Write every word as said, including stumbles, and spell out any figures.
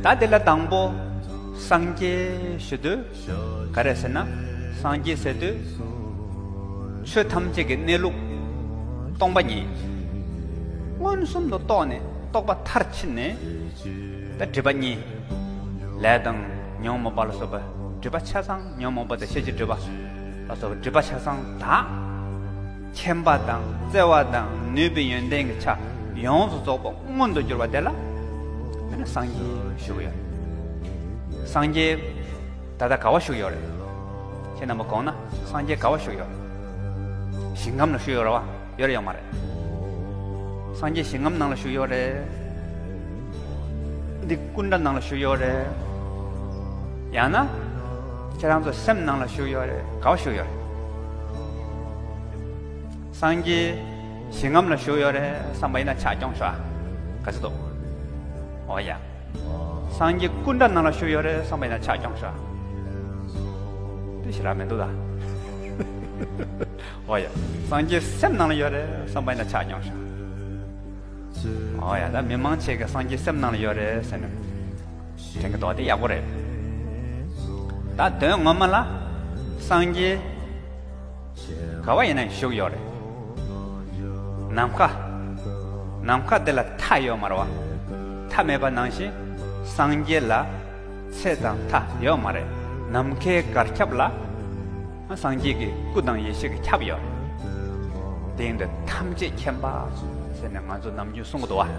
ད་དེ་ལ་དང་པོ་སངས་རྒྱས་ཞུ་དུས་ག་རེ་ཟེར་ན། སངས་རྒྱས་ཟེར་དུས་ཆོས་ཐམས་ཅད་ཀྱི་གནས་ལུགས་སྟོང་པ་ཉིད་མངོན་སུམ་དུ་རྟོགས་ནས། རྟོགས་པ་མཐར་ཕྱིན་ནས། ད་སྒྲིབ་པ་གཉིས། ལས་དང་ཉོན་མོངས་པ་ལ་སོགས་པ་སྒྲིབ་པ་ཆ་ཚང་། ཉོན་མོངས་པ་དང་ཤེས་བྱའི་སྒྲིབ་པ་ལ་སོགས་པ་སྒྲིབ་པ་ཆ་ཚང་དག་མཁྱེན་པ་དང་བརྩེ་བ་དང་ནུས་པའི་ཡོན་ཏན་གྱི་ཆ་ཡོངས་སུ་རྫོགས་པ་མངོན་དུ་གྱུར་པ་དེ་ལ་ཨ་ནི་སངས་རྒྱས་ཞུ་གི་ཡོད། སངས་རྒྱས་ད་ལྟ་ག་བ་བཞུགས་ཡོད་རེད། ཁྱེད་རྣམ་པ་དགོངས་ན་སངས་རྒྱས་ག་བ་བཞུགས་ཡོད་རེད། ཞིང་ཁམས་ལ་བཞུགས་ཡོད་རེད་བ། ཡོད་རེད་ཡོད་མ་རེད། སངས་རྒྱས་ཞིང་ཁམས་ནང་ལ་བཞུགས་ཡོད་རེད། འདི་སྐུ་འདྲ་ནང་ལ་བཞུགས་ཡོད་རེད། ཡང་ན་ཁྱེད་རང་ཚོ་སེམས་ནང་ལ་བཞུགས་ཡོད་རེད། ག་བ་བཞུགས་ཡོད་རེད། སངས་རྒྱས་ཞིང་ཁམས་ལ་བཞུགས་ཡོད་རེད་བསམ་པ་ཡིན་ན་ཆག་སྐྱོང་ཤོག་ཨ། ག་ཚོད་འདུག་ཨོ་ཡ། སངས་རྒྱས་སྐུ་འདྲ་ནང་ལ་བཞུགས་ཡོད་རེད་བསམ་པ་ཡིན་ན་ཆག་སྐྱོང་ཤོག་ཨ། དེ་ཞེ་དྲག་མི་འདུག་ད། ཨོ་ཡ། སངས་རྒྱས་སེམས་ནང་ལ་ཡོད་རེད་བསམ་པ་ཡིན་ན་ཆག་སྐྱོང་ཤོག་ཨ། ཨོ་ཡ། ད་མི་མང་ཆེ་གི་སངས་རྒྱས་སེམས་ནང་ལ་ཡོད་རེད་ཟེར་ནས་དྲན་གི་འདུག་དེ་ཡག་པོ་རེད། ད་དོན་ངོ་མ་ལ་སངས་རྒྱས་ག་བ་ཡིན་ན་བཞུགས་ཡོད་རེད། ནམ་མཁའ། ནམ་མཁའ་དེ་ལ་མཐའ་ཡོད་མ་རེད་བ། མཐའ་མེད་པ་ནང་བཞིན་སངས་རྒྱས་ལ་ཚད་དང་མཐའ་ཡོད་མ་རེད། ནམ་མཁའི་གར་ཁྱབ་ལ་སངས་རྒྱས་ཀྱི་སྐུ་དང་ཡེ་ཤེས་ཀྱི་ཁྱབ་ཡོད་རེད། དེ་ཡིན་དུས་ཐམས་ཅད་མཁྱེན་པ་ཟེར་ནས་ང་ཚོ་ནམ་རྒྱུན་གསུང་གི་འདུག་བ།